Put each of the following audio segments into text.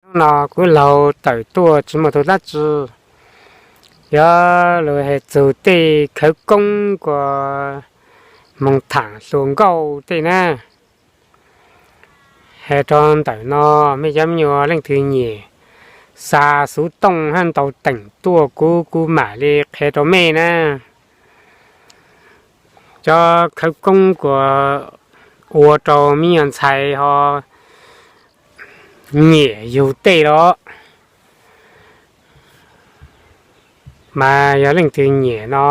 No kuv laug tawm tuaj tsis muaj tus dab tsi, yog lus hais txug tej khawv koob kuas moog thaam hluas nkauj tej na. Hais rau ntawm no, mej cov me nyuam leej twg nyiam xa xuv tooj hab ntau teem tuaj kuv, kuv mam li qhia rau mej na. Cov khawv koob kuas ua rau me nyuam ntxhais ho nyiam yug tej los, mas yog leej twg nyiam no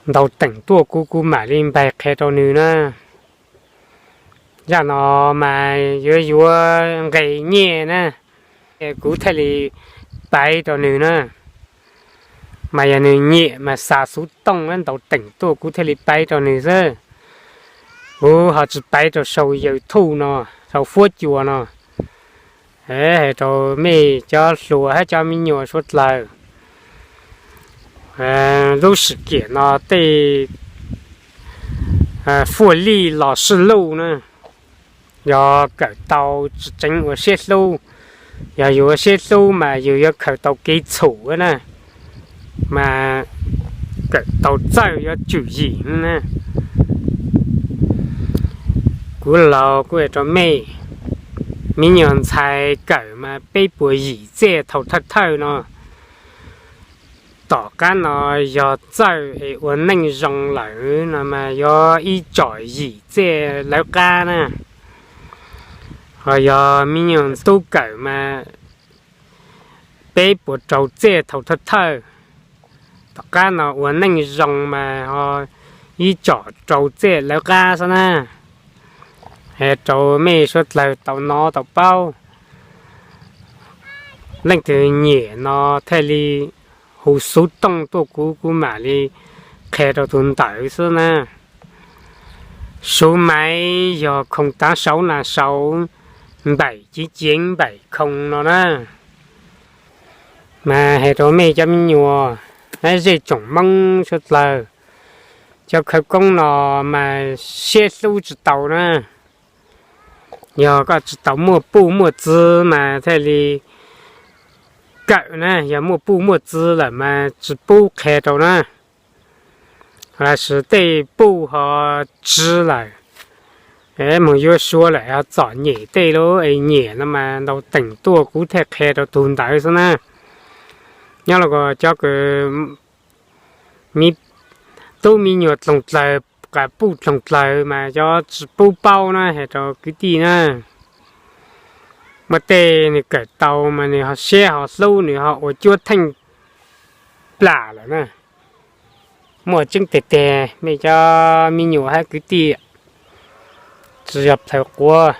ntau teem tuaj kuv, kuv mam li npaig qhia rau nws na. Zaj no mas yuav yuav nqe nyiaj na, kuv thiaj li paiv rau nws na. Mas yog nws nyiam mas xa xuv tooj ntau teem tuaj kuv thiaj li paiv rau nws xwb. Kuv ho tsis paiv rau sau YouTube no, sau fuab cua no. Hais rau mej cov hluas hab cov me nyuam suav dlawg, lub sim kiam no tej fuaj lij los sij luj na, yog kawm tau tseev ua siab hlub. Yog yus ua siab hlub mas yus yuav khaws tau kev txhum na, mas kawm tau txawj yuav tsum yim na. Kuv laug kuj hais rau mej, me nyuam ntxhais kawm mas peb puas yim txij thaum thawj thawj no. Tom qab no yog txawj es ua neej zoo lawm no mas yuav ib com yim txij lawv qab na. Ho yog me nyuam tub kawm mas peb puas rau txij thaum thawj thawj. Tom qab no ua neej zoo mas ho ib com rau txij lawv qab xwb na. Hais rau mej suav dlawg tau nov tau paub, leej twg nyiam no thiaj li hu xuv tooj tuaj kuv, kuv mam li qhia rau tus ntawd xwb na. Số máy yog không tám sáu năm sáu bảy chín chín bảy không no na. Mas hais rau mej cov me nyuam hab zej tsoom Moob suav dlawg, cov khawv koob no mas siab hlub tsis tau na. Yog koj tsis tau muaj puj muaj txwv mas thiaj li kawm na, yog muaj puj muaj txwv lawm mas tsis pub qhia rau na. Lossis tej puj ho tsi lawm, moog yuav suav lawm ho txom nyem tej lub es nyiam no mas ntau teem tuaj kuv thiaj qhia rau tug ntawd xwb na. Nyob los cov kws tub me nyuam dloog dlawg, qas puj dloog dlawg mas cov tsis pub paub na, hais rau kwv tij na. Muaj tej nws kawm tau mas nws ho siab ho hlub, nws ho ua cuab theej plam lawm na. Muaj tseeb teg teg, mej cov me nyuam hab kwv tij, tsis yog plhawv quav.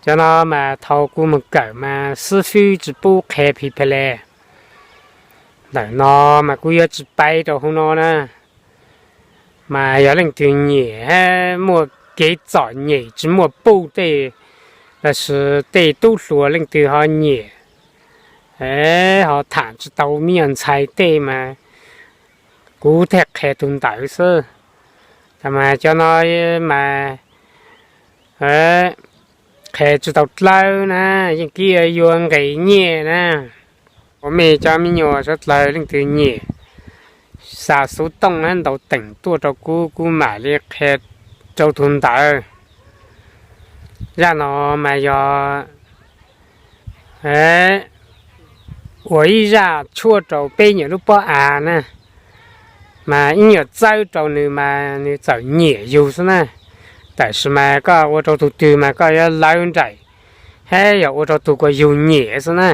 Cov no mas thaum kuv moog kawm mas xib fwb tsis pub qhia phi phe le. Ntawm no mas kuv yuav tsis paiv rau hauv no na. Mas yog leej twg nyiam hab muaj kev txom nyem tsis muaj puj tej, lossis tej tub hluas leej twg ho nyiam, ho tham tsis tau me nyuam ntxhais tej mas kuv thiaj qhia tug ntawd xwb. Mas cov no mas qhia tsis tau dlawb na, yeej kib yuav nqe nyiaj na. Ua mej cov me nyuam suav dlawg leej twg nyiam, xa xuv tooj hab ntau teem tuaj rau kuv, kuv mam li qhia rau tug ntawd. Zaj no mas yog ua ib zaj tshuaj rau peb nyuam lub pob av na, mas ib nyuam txawb rau nws mas nws txawm nyiam yug xwb na. Tab sis mas koj ua rau tug twg mas koj yuav lawv nraim, hab yog ua rau tug kuas yug nyiam xwb na.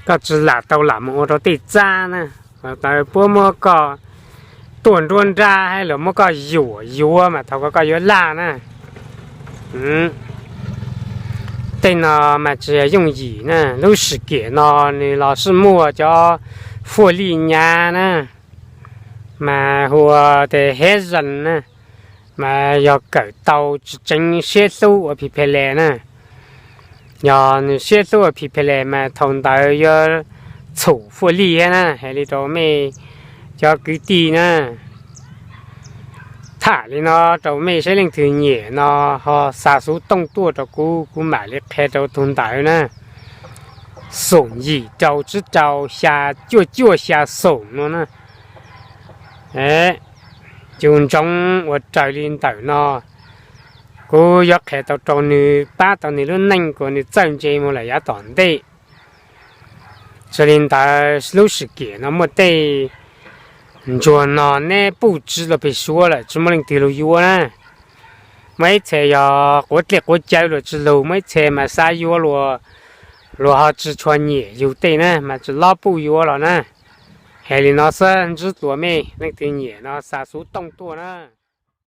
Koj tsis lam tau lam mus ua rau tej txab na, puab muab koj tuaj nruab nrab hab luag muab koj yuam yuav mas thaum ko koj yuav laj na. Tej no mas tsis yog yooj yim na, lub sim kiam no nws los sib muaj cov fuaj lij nyav na, mas hu ua tes hab zas na, mas yog kawm tau tsis tseev siab hlub ua phi phe le na. Yog nws siab hlub ua phi phe le mas thaum ntawd yuav txhum fuaj lij hab na, hais li rau mej cov kwv tij na. Tham li no rau mej saib leej twg nyiam no ho xa xuv tooj tuaj rau kuv, kuv mam li qhia rau tug ntawd na. Xoom yim rau tsib rau xya cuaj cuaj xya xoom no na. Cov ntsoov uas raws li ntawm no, kuv yuav qhia tau rau nws pab tau nws lub neej kom nws txawj ntse mus lawm yav tom ntej. Txawm li ntawd lub sim kiam no muaj tej ntsuag no neb puj tsi los pem suav lawm tsi muaj leej twg lug yuav na. Muaj ib txhia yog quav dlej quav cawv los tsi lug, muaj ib txhia mas xav yuav luas, luas ho tsi tshua nyiam yug tej na mas tsi lob puj yuav los na. Hais li no xwb, ntsib dlua mej leej twg nyiam no xa xuv tooj tuaj na.